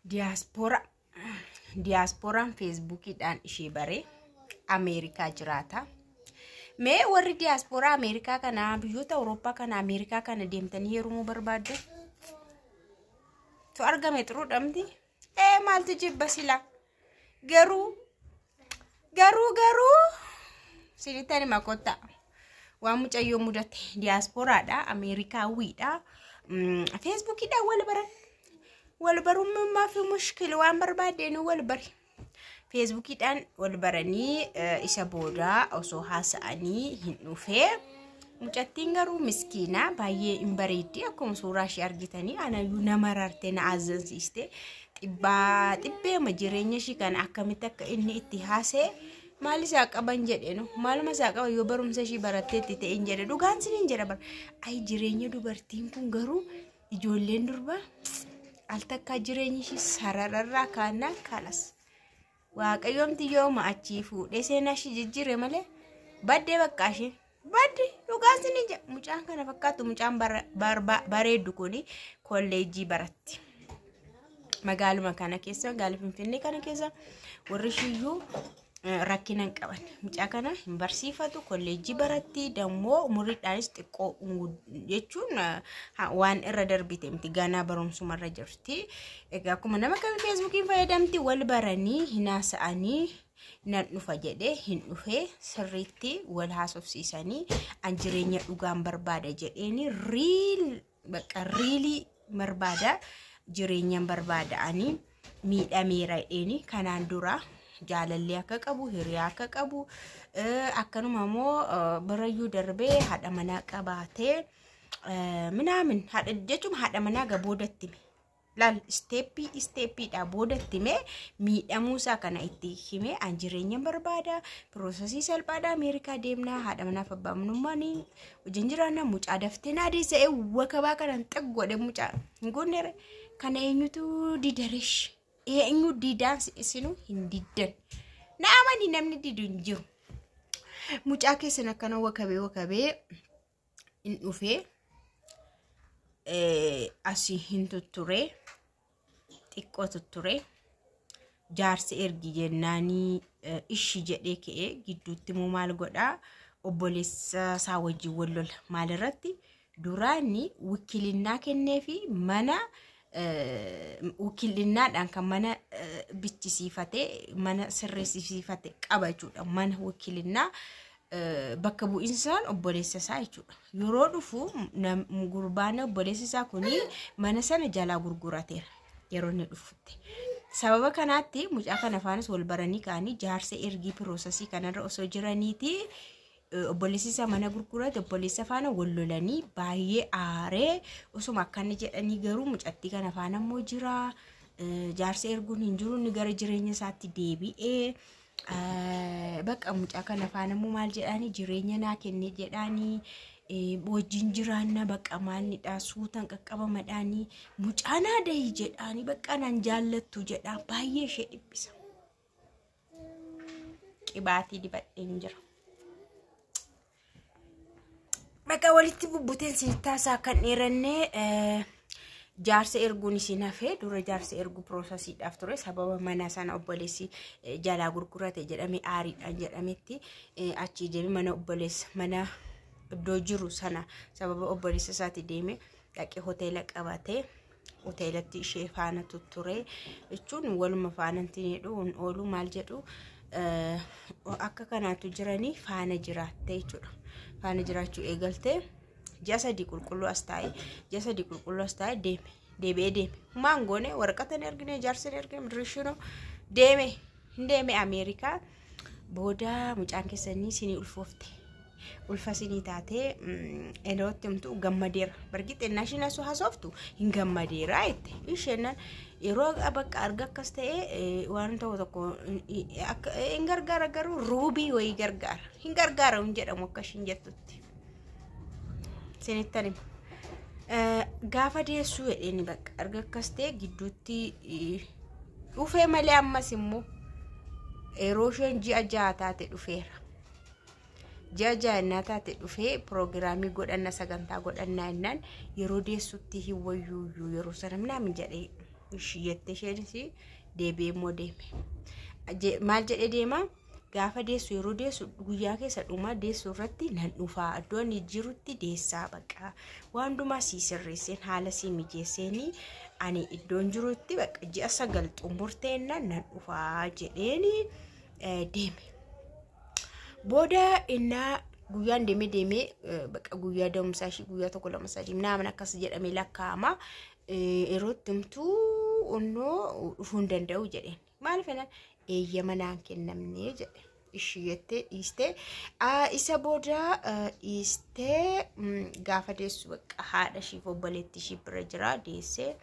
Diyaaspooraa. Diyaaspooraan Feesbuukiidhaan ishee baree Ameerikaa jiraata. Mee warri diyaaspooraa Ameerikaa kana, biyyoota Awurooppaa kana, Ameerikaa kana deemtanii heerumuu barbaaddu? Tu argame xuruudhamti? Ee, maaltu jibba sila? Garuu garuu garuu sinittan hima, kottaa. Waan mucayyoo mudate, diyaaspooraadha, Ameerikaawwiidha. Feesbuukiidhaan wal baran. Wal barummaa fi mushkil waan barbaadeen wal bari. Feesbuukiidhaan wal baranii isa booda osoo haasa'anii hin dhufee. Mucattiin garuu miskiina, baay'ee hin bareeddi, akkuma suuraa ishee argitanii anayyuu nama rarte, na azzansiiste. Xibbaa xibbeema jireenya ishii kana akkamitti akka inni itti haasee, maal isaa qaban jedheenu, maaluma isaa qaban yoo barumsa ishii barattee itti ta'een jedhe. Dhugaan siniin jedha bara. Ayi, jireenya dubartiin kun garuu, ijoolleen durbaa al takkaa jireenyi ishii sarararraa kaannaan kalas. Waaqayyoomti yooma achii fuudhee seenaa ishii jijjiire malee baddee, bakka ishee badde. Dhugaan siniin jedha, mucaan kana fakkaattu, mucaan bareeddu kuni kolleejjii baratti. Magaaluma kana keessa, magaala Finfinnee kana keessa, warri ishiiyyuu rakkina hin qaban. Mucaa kana hin barsiifatu, kolleejjii baratti, dammoo umuriidhaanis xiqqoo jechuun waan irra darbite miti, ganaa barumsumarra jirti. Egaa akkuma nama kamii Feesbuukiin fayyadamti, wal baranii hin haasa'anii, nan dhufa jedhee hin dhufee, sirriitti wal haasofsiisanii, an jireenya dhugaan barbaada jedheeni, real, bakka real barbaada, jireenyan barbaada, ani miidhameera jedheeni. Kanaan dura jaalallee akka qabu, hiriyaa akka qabu, akkanuma immoo birayyuu darbee haadha manaa qabaatee minaamin, haadha jechuun haadha manaa gaboodatti hime. Laal, step stepiidha boodatti hime, miidhamuusaa kana itti hime. An jireenya barbaada, process salphaadha, Ameerikaa deemnaa, haadha manaaf abbaa manummaan wajjin jiraanna, mucaa daftee naa deessa'ee, wakabaa kanaan xag godhe, mucaa hin goonere kana eenyutu didaresh, eenyu didaan isinuu hin diddan, na amani, namni didu hin jiru. Mucaa keessan akkana wakabee wakabee hin dhufee, asii hin tutturee, xiqqoo tutturee, jaarsi ergi jennaanii ishi jedhee ka'ee, gidduutti immoo maal godhaa, obboleessa isaa wajjin wal lola. Maalirratti? Duraanni wikilinnaa kennee fi mana wikilinnaadhaan kan mana bichisiifatee, mana sirreessisiifate qaba jechuudha. Mana wikilinnaa bakka bu'insaan obboleessa isaa jechuudha. Yeroo dhufu gurbaan obboleessi isaa kuni mana sana jalaa gurgurateera yeroo inni dhufutti. Sababa kanaatti mucaa kana faanas wal baranii ka'anii, jaarsa ergii process kanarra osoo jiraniiti obboleessi isaa mana gurgurate, obboleessa faana wal lolanii baay'ee aaree, osuma akkana jedhanii garuu mucattii kana faana immoo jira. Jaarsa erguun hin jiru, inni gara jireenya isaatti deebi'ee. Bakka mucaa kana faana immoo maal jedhaanii, jireenya naa kenne jedhaanii, wajjin jiraanna, bakka maalnidha, suutan qaqqabamadhaanii, mucaa naa dahi jedhaanii, bakka naan jaallattu jedhaa baay'ee ishee dhiphisa. Qibaatii dibadheen jira. Bakka walitti bubbuteen sinittaasaa kan dheerannee, jaarsa erguun isin hafee, dura jaarsa erguu processiidhaaf ture, sababa mana sana obboleessi jalaa gurgurate jedhame, aariidhaan jedhametti achii deeme, mana obboleessa, mana iddoo jiru sana sababa obboleessa isaatti deeme, dhaqee hoteela qabatee, hoteelatti ishee faana tutture jechuun waluma faanatti jedhu oolu, maal jedhu, akka kanaatu jiranii faana jiraatte jechuudha. Faana jiraachuu eegaltee, ji'a 3 qulqulluu as taa'ee, ji'a 3 qulqulluu as taa'ee, deeme, deebi'ee deeme. Maan goone, waraqata hin ergine, jaarsa hin ergine, midirishinoo deeme, hin deeme Ameerikaa. Booda mucaan keessanii sinii ulfoofte. Ulfa sinii taatee yerootti himtu gammadeera. Bargixxe innaa isheen asuu haasoftu hin gammadeera jette. Isheen yeroo bakka arga akkas ta'e waan tokko tokko hin gargaara, garuu ruubii wayii gargaara. Hin gargaara hin jedhamu akka ishiin jettutti. Sinittan hima. Gaafa deessuu jedheeni, bakka arga akkas ta'e gidduutti dhufee malee, ammas immoo yeroo isheen ji'a 6 taate dhufeera. Ji'a 6 innaa taate dhufee, piroogiraamii godhanna, sagantaa godhannaa jennaan, yeroo deessutti hin wayyuuyyuu yeroo sana minaamin jedhee. Ishii jettee isheenis deebi'ee immoo deeme. Maal jedhee deema? Gaafa deessu, yeroo deessu, guyyaa keessa dhuma deessu irratti nan dhufaa, iddoo inni jirutti deessaa, baqa waan hundumaa sii sirreesseen, haala sii mijeesseenii, ani iddoon jirutti baqa ji'a 9 xumurteenna nan dhufaa jedheeni deeme. Booda innaa guyyaan deemee deemee baqa guyyaa da'umsaa ishii guyyaa 1, 2, 3 naaman akkas jedhamee lakkaa'ama. Yeroo itti himtuu onnoo dhufuu hin danda'u jedheen. Maal fedhan? Eeyyama naan kennamnee jedhe. Ishii jettee dhiistee isa booda dhiistee gaafa deessu bakka haadha ishiif obboleettii ishii bira jira deessee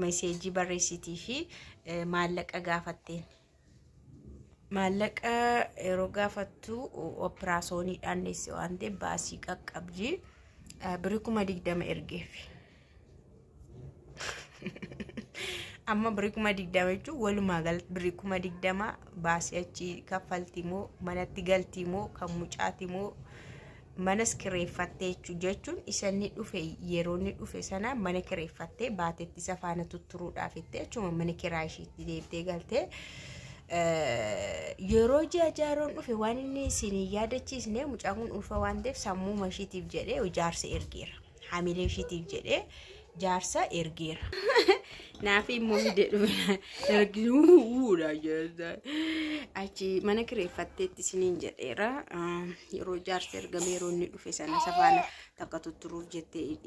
meseejii barreessitii fi maallaqa gaafatteen. Maallaqa yeroo gaafattu opiraasooniidhaan deesse waan ta'eef baasii qaqqabdi. Birrii 20,000 ergeef. Amma birrii 20,000 jechuun walumaa galatti birrii 20,000 baasii achi kaffalti moo, manatti galti moo, kan mucaati moo, manas kireeffattee jechuun isa inni dhufe, yeroo inni dhufe sana mana kireeffattee baatetti isa faana tutturuudhaaf jettee achuma mana kiraa ishiitti deebitee galtee. Yeroo ji'a jaaroon dhufe waan inni isin yaadachiisne, mucaan kun ulfa waan ta'eef sammuu ishiitiif jedhee jaarsa ergeera. Hamilee ishiitiif jedhee jaarsa ergeera. Naafi immoo fidee dhufe erginuudha. Achi mana kireeffatteetti isiniin jedheera. Yeroo jaarsa ergame, yeroo inni dhufe sana isa faana takka tutturuuf jettee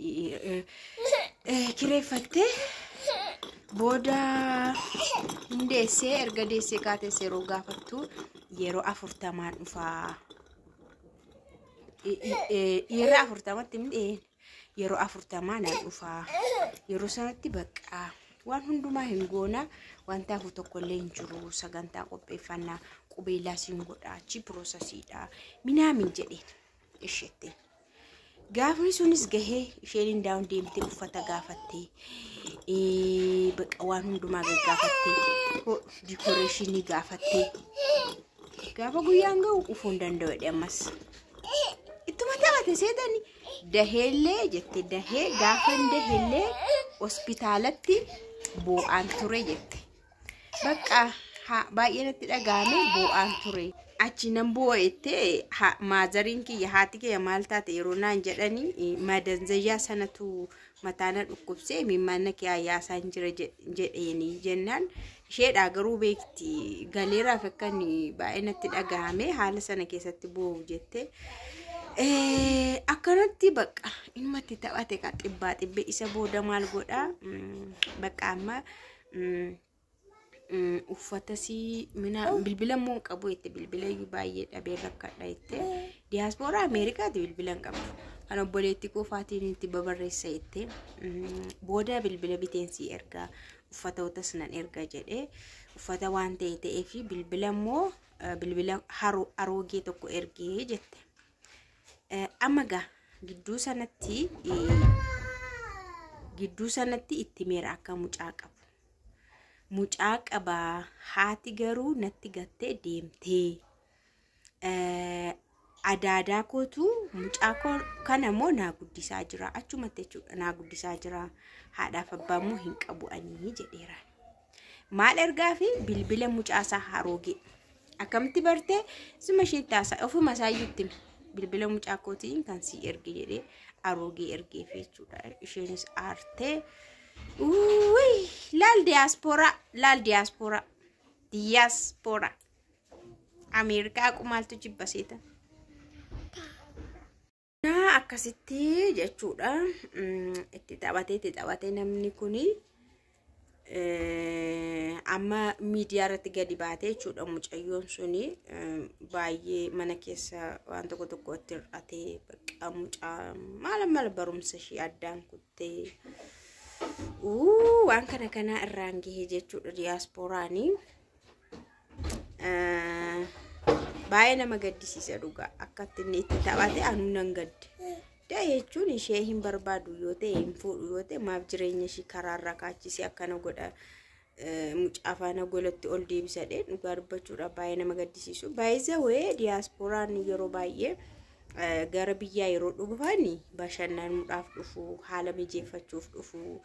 kireeffattee booda hundeessee erga deessee kaatees yeroo gaafattu yeroo 40n dhufaa. Yeroo 40tti midheen yeroo 40 nan dhufaa. Yeroo sanatti baqqaa waan hundumaa hin goona, wanta hafu tokkollee hin jiru, sagantaa qopheeffannaa qubeellaa siin godha, achi piroosesiidha minaamin jedheen isheetti. Gaafni sunis gahee isheen hindaa'uun deemtee uffata gaafattee, baqa waan hundumaa gaggaafattee, dikoreeshinii gaafattee, gaafa guyyaan gahu dhufuu hin danda'u jedhe ammas. Ittuma taphate seetani daheellee jette, dahee gaafa hin daheellee hospitaalatti boo'aan ture jette. Bakka baay'ee natti dhagahame, boo'aan ture. Achi nan boo'ettee maazariin kiyya, haati kiyya maal taate yeroo naan jedhanii, madanzayyaa sanatu mataa na dhukkubsee mimmaanna kiyyaa yaasaan jira jedheeni jennaan, isheedhaa garuu beekti galeeraaf akka baay'ee natti dhagahame haala sana keessatti boo'u jette. Akkanatti bakka inumatti taphate ka xibbaa xibbee. Isa booda maal godhaa? Bakka amma uffata si mina bilbila immoo hin qabu jette, bilbila iyyuu baay'ee dhabee rakkadha jette. Diyaaspooraa Ameerikaati, bilbila hin qabdu. Kan obboleettii qofaatiin itti babarreessa jette. Booda bilbila biteensi ergaa, uffatootas nan erga jedhee, uffata waan ta'e ta'ee fi bilbila immoo bilbila aroogee tokko ergee jette. Amma gaa gidduu sanatti itti meera akka mucaa qabu. Mucaa qabaa, haati garuu natti gattee deemtee. Adaadaa kootu mucaa kana immoo naa guddisaa jira. Achumatti jechuudha, naa guddisaa jira. Haadhaaf abbaa immoo hin qabu anii jedheera. Maal ergaa fi bilbila mucaasaa haroogee. Akkamitti bartee? Suma isheetti haasaa ofuma isaayyuu itti bilbila mucaa kootiin kan si erge jedhee aroogee ergeef jechuudha. Isheenis aartee. Uwwi, laal diyaaspooraa, laal diyaaspooraa, diyaaspooraa. Ameerikaa qumaaltu jibba seeta. Akkasitti jechuudha. Itti taphatee itti taphatee namni kuni amma miidiyaa irratti gadi baatee jechuudha. Mucayyoon suni baay'ee mana keessa waan tokko tokko itti hir'atee, bakka mucaa maala mala barumsa ishee addaan kuttee waan kana kana irraan gahee jechuudha diyaaspooraanii. Baay'ee nama gaddisiisa dhugaa, akkatti inni itti taphate anuu nan gadde. Da'e jechuun ishee hin barbaadu yoo ta'e, hin fuudhu yoo ta'e, maaf jireenya ishii karaarra kaachisee akkana godha, mucaa faana golatti ol deebisadhe? Dhugaa dubbachuudhaaf baay'ee nama gaddisiisu. Baay'ee wee diyaasporaan yeroo baay'ee gara biyyaa yeroo dhufan bashannanuudhaaf dhufu, haala mijeeffachuuf dhufu.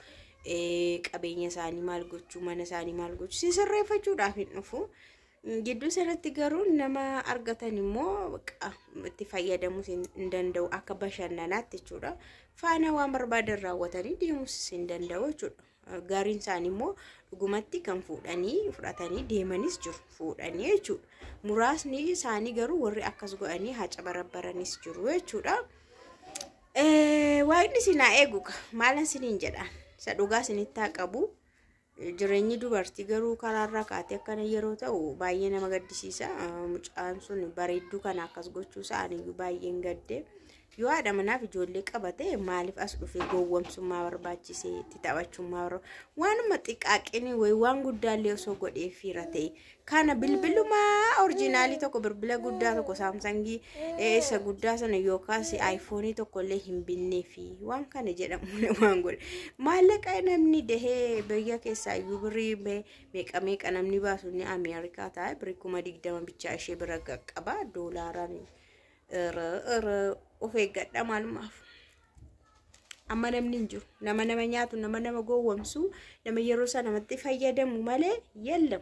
Qabeenya isaanii maal gochuu, mana isaanii maal gochuu sisirreeffachuudhaaf hin dhufu. Gidduu sanatti garuu nama argatan immoo itti fayyadamuus hin danda'u akka bashannanaatti jechuudha. Faana waan barbaadan raawwatanii deemuus hin danda'u jechuudha. Gariin isaanii immoo dhugumatti kan fuudhanii fudhatanii deemanis jiru fuudhanii jechuudha. Muraasni isaanii garuu warri akkas godhanii haca barabbaranis jiru jechuudha. Waaqni isin haa eegu, maalan isiniin jedhaan, isa dhugaa isinitti haa qabu. Jireenyi dubartii garuu karaarraa kaatee akkana yeroo ta'u baay'ee nama gaddisiisa. Mucaan sun bareedduu kana akkas gochuu isaa aniyyuu baay'een gadde. Yoo haadha manaaf ijoollee qabate maaliif as dhufee gowwomsummaa barbaachisee, itti taphachummaa barbaachisee, waanuma xiqqaaqinii wayi waan guddaallee osoo godhee fiira ta'e, kana bilbilumaa orjinaalii tokko, bilbila guddaa tokko, Saamsangii isa guddaa sana yookaas Aayifoonii tokko illee hin binnee fi waan kana jedhamu waan godhe. Maallaqa namni dahee biyya keessaa iyyuu birrii meeqa meeqa namni baasu, inni Ameerikaa taa'e birrii 20,000 bichaa ishee bira qaqqaba doolaaraan. Of eeggadha maalumaaf. Amma namni hin jiru. Nama nama nyaatu, nama nama gowwomsu, nama yeroo isaa namatti fayyadamu malee yellam.